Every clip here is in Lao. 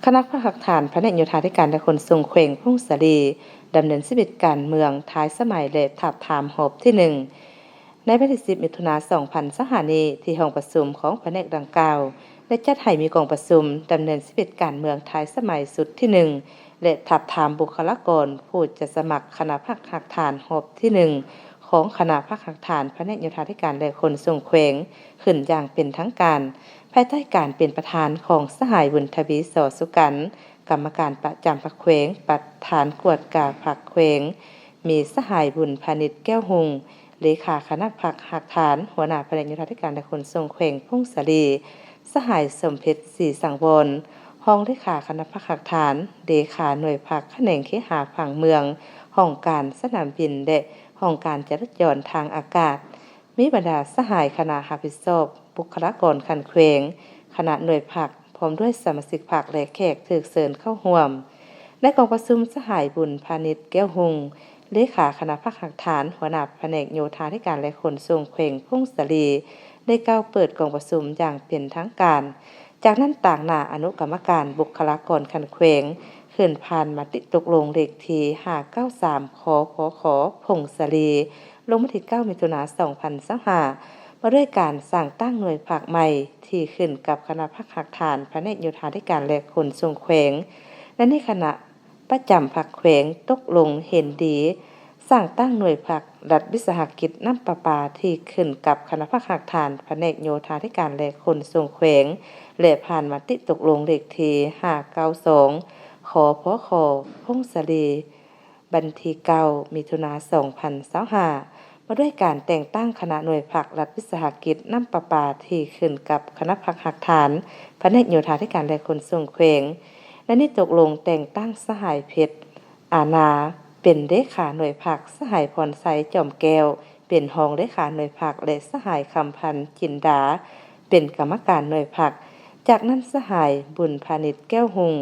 ຄະນະພັກຮາກຖານ ພະແນກໂຍທາທິການ ແລະ ຂົນສົ່ງແຂວງຜົ້ງສາລີ ດຳເນີນຊີວິດການເມືອງທ້າຍສະໄໝ ແລະ ທາບທາມຮອບທີໜຶ່ງ ໃນວັນທີສິບ ມິຖຸນາ ສອງພັນຊາວຫ້ານີ້ ທີ່ຫ້ອງປະຊຸມຂອງພະແນກດັ່ງກ່າວ ໄດ້ຈັດໃຫ້ມີກອງປະຊຸມດຳເນີນຊີວິດການເມືອງທ້າຍສະໄໝຊຸດທີໜຶ່ງ ແລະ ທາບທາມບຸກຄະລາກອນຜູ້ຈະສະໝັກຄະນະພັກຮາກຖານຮອບທີໜຶ່ງ ຂອງຄະນະພັກຮາກຖານ ພະແນກໂຍທາທິການ ແລະ ຂົນສົ່ງແຂວງ ຂຶ້ນຢ່າງເປັນທາງການ ພາຍໃຕ້ການເປັນປະທານຂອງສະຫາຍ ບຸນທະວີ ສໍສຸກັນ ກຳມະການປະຈຳພັກແຂວງ, ປະທານກວດກາພັກແຂວງ, ມີສະຫາຍ ບຸນພານິດ ແກ້ວຮຸ່ງ ເລຂາຄະນະພັກຮາກຖານ, ຫົວໜ້າພະແນກໂຍທາທິການ ແລະ ຂົນສົ່ງແຂວງຜົ້ງສາລີ, ສະຫາຍ ສົມເພັດ ສີສັງວອນ ຮອງເລຂາຄະນະພັກຮາກຖານ, ເລຂາໜ່ວຍພັກຂະແໜງເຄຫະຜັງເມືອງ, ຫ້ອງການສະໜາມບິນ ແລະ ຫ້ອງການຈະລາຈອນທາງອາກາດ. ມີບັນດາສະຫາຍຄະນະຮັບຜິດຊອບ, ບຸກຄະລາກອນຂັ້ນແຂວງ, ຄະນະໜ່ວຍພັກ, ພ້ອມດ້ວຍສະມາຊິກພັກ ແລະ ແຂກຖືກເຊີນເຂົ້າຮ່ວມ. ໃນກອງປະຊຸມ, ສະຫາຍ ບຸນພານິດ ແກ້ວຮຸ່ງ ເລຂາຄະນະພັກຮາກຖານ, ຫົວໜ້າພະແນກໂຍທາທິການ ແລະ ຂົນສົ່ງແຂວງຜົ້ງສາລີ ໄດ້ກ່າວເປີດກອງປະຊຸມຢ່າງເປັນທາງການ. ຈາກນັ້ນ, ຕາງໜ້າອະນຸກຳມະການບຸກຄະລາກອນຂັ້ນແຂວງ ຂຶ້ນຜ່ານມະຕິຕົກລົງເລກທີຫ້າເກົ້າສາມ ຄພຂ ຜົ້ງສາລີ ລົງວັນທີເກົ້າ ມິຖຸນາ ສອງພັນຊາວຫ້າ ວ່າດ້ວຍການສ້າງຕັ້ງໜ່ວຍພັກໃໝ່ ທີ່ຂຶ້ນກັບຄະນະພັກຮາກຖານ ພະແນກໂຍທາທິການ ແລະ ຂົນສົ່ງແຂວງ ແລະ ໃນຄະນະປະຈຳພັກແຂວງຕົກລົງເຫັນດີ ສ້າງຕັ້ງໜ່ວຍພັກລັດວິສາຫະກິດນ້ຳປະປາ ທີ່ຂຶ້ນກັບຄະນະພັກຮາກຖານ ພະແນກໂຍທາທິການ ແລະ ຂົນສົ່ງແຂວງ ແລະ ຜ່ານມະຕິຕົກລົງເລກທີຫ້າເກົ້າສອງ ຄພຂ ຜົ້ງສາລີ ວັນທີເກົ້າ ມິຖຸນາ ສອງພັນຊາວຫ້າ ວ່າດ້ວຍການແຕ່ງຕັ້ງຄະນະໜ່ວຍພັກລັດວິສາຫະກິດນ້ຳປະປາ ທີ່ຂຶ້ນກັບຄະນະພັກຮາກຖານ ພະແນກໂຍທາທິການ ແລະ ຂົນສົ່ງແຂວງ ແລະ ໄດ້ຕົກລົງແຕ່ງຕັ້ງສະຫາຍ ເພັດ ອານາ ເປັນເລຂາໜ່ວຍພັກ, ສະຫາຍ ພອນໄຊ ຈອມແກ້ວ ເປັນຮອງເລຂາໜ່ວຍພັກ ແລະ ສະຫາຍ ຄຳພັນ ຈິນດາ ເປັນກຳມະການໜ່ວຍພັກ. ຈາກນັ້ນ ສະຫາຍ ບຸນພານິດ ແກ້ວຮຸ່ງ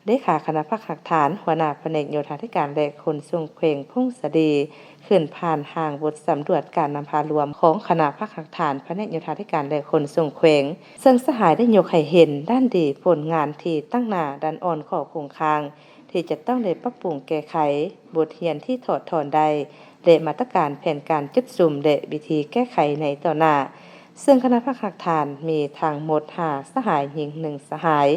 ເລຂາຄະນະພັກຮາກຖານ, ຫົວໜ້າພະແນກໂຍທາທິການ ແລະ ຂົນສົ່ງແຂວງຜົ້ງສາລີ ຂຶ້ນຜ່ານຮ່າງບົດສຳຫຼວດການນຳພາລວມຂອງຄະນະພັກຮາກຖານ ພະແນກໂຍທາທິການ ແລະ ຂົນສົ່ງແຂວງ, ເຊິ່ງສະຫາຍໄດ້ຍົກໃຫ້ເຫັນດ້ານດີຜົນງານທີ່ຕັ້ງໜ້າ, ດ້ານອ່ອນ, ຂໍ້ຄົງຄ້າງ ທີ່ຈະຕ້ອງໄດ້ປັບປຸງແກ້ໄຂ, ບົດຮຽນທີ່ຖອດຖອນໄດ້ ແລະ ມາດຕະການແຜນການຈຸດສຸມ ແລະ ວິທີແກ້ໄຂໃນຕໍ່ໜ້າ. ເຊິ່ງຄະນະພັກຮາກຖານມີທັງໝົດຫ້າສະຫາຍ, ຍິງໜຶ່ງສະຫາຍ,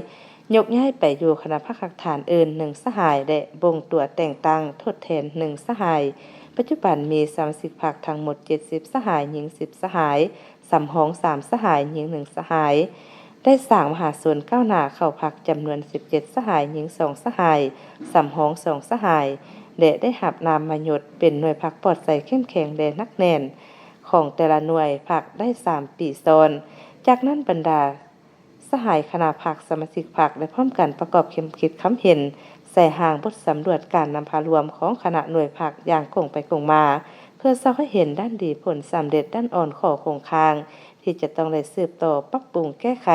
ຍົກຍ້າຍໄປຢູ່ຄະນະພັກຮາກຖານອື່ນໜຶ່ງສະຫາຍ ແລະ ບົ່ງຕົວແຕ່ງຕັ້ງທົດແທນໜຶ່ງສະຫາຍ. ປັດຈຸບັນມີສະມາຊິກພັກທັງໝົດເຈັດສິບສະຫາຍ, ຍິງສິບສະຫາຍ, ສຳຮອງສາມສະຫາຍ, ຍິງໜຶ່ງສະຫາຍ, ໄດ້ສ້າງມະຫາຊົນກ້າວໜ້າເຂົ້າພັກຈຳນວນສິບເຈັດສະຫາຍ, ຍິງສອງສະຫາຍ, ສຳຮອງສອງສະຫາຍ ແລະ ໄດ້ຮັບນາມມະຍົດເປັນໜ່ວຍພັກປອດໃສ, ເຂັ້ມແຂງ ແລະ ໜັກແໜ້ນຂອງແຕ່ລະໜ່ວຍພັກໄດ້ສາມປີຊ້ອນ. ຈາກນັ້ນ ບັນດາສະຫາຍຄະນະພັກ, ສະມາຊິກພັກ ໄດ້ພ້ອມກັນປະກອບຄຳຄິດຄຳເຫັນໃສ່ຮ່າງບົດສຳຫຼວດການນຳພາລວມຂອງຄະນະໜ່ວຍພັກຢ່າງກົງໄປກົງມາ ເພື່ອຊອກໃຫ້ເຫັນດ້ານດີ, ຜົນສຳເລັດ, ດ້ານອ່ອນ, ຂໍ້ຄົງຄ້າງ ທີ່ຈະຕ້ອງໄດ້ສືບຕໍ່ປັບປຸງແກ້ໄຂ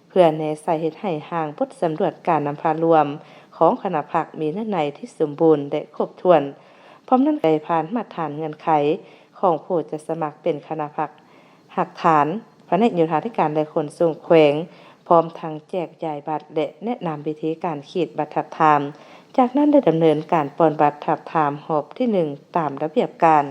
ເພື່ອແນໃສ່ເຮັດໃຫ້ຮ່າງບົດສຳຫຼວດການນຳພາລວມຂອງຄະນະພັກມີເນື້ອໃນທີ່ສົມບູນ ແລະ ຄົບຖ້ວນ. ພ້ອມນັ້ນ ໄດ້ຜ່ານມາດຖານເງື່ອນໄຂຂອງຜູ້ຈະສະໝັກເປັນຄະນະພັກຮາກຖານ ພະແນກໂຍທາທິການ ແລະ ຂົນສົ່ງແຂວງ, ພ້ອມທັງແຈກຢາຍບັດ ແລະ ແນະນຳວິທີການຂີດບັດທາບທາມ. ຈາກນັ້ນ ໄດ້ດຳເນີນການປ່ອນບັດທາບທາມຮອບທີໜຶ່ງ ຕາມລະບຽບການ.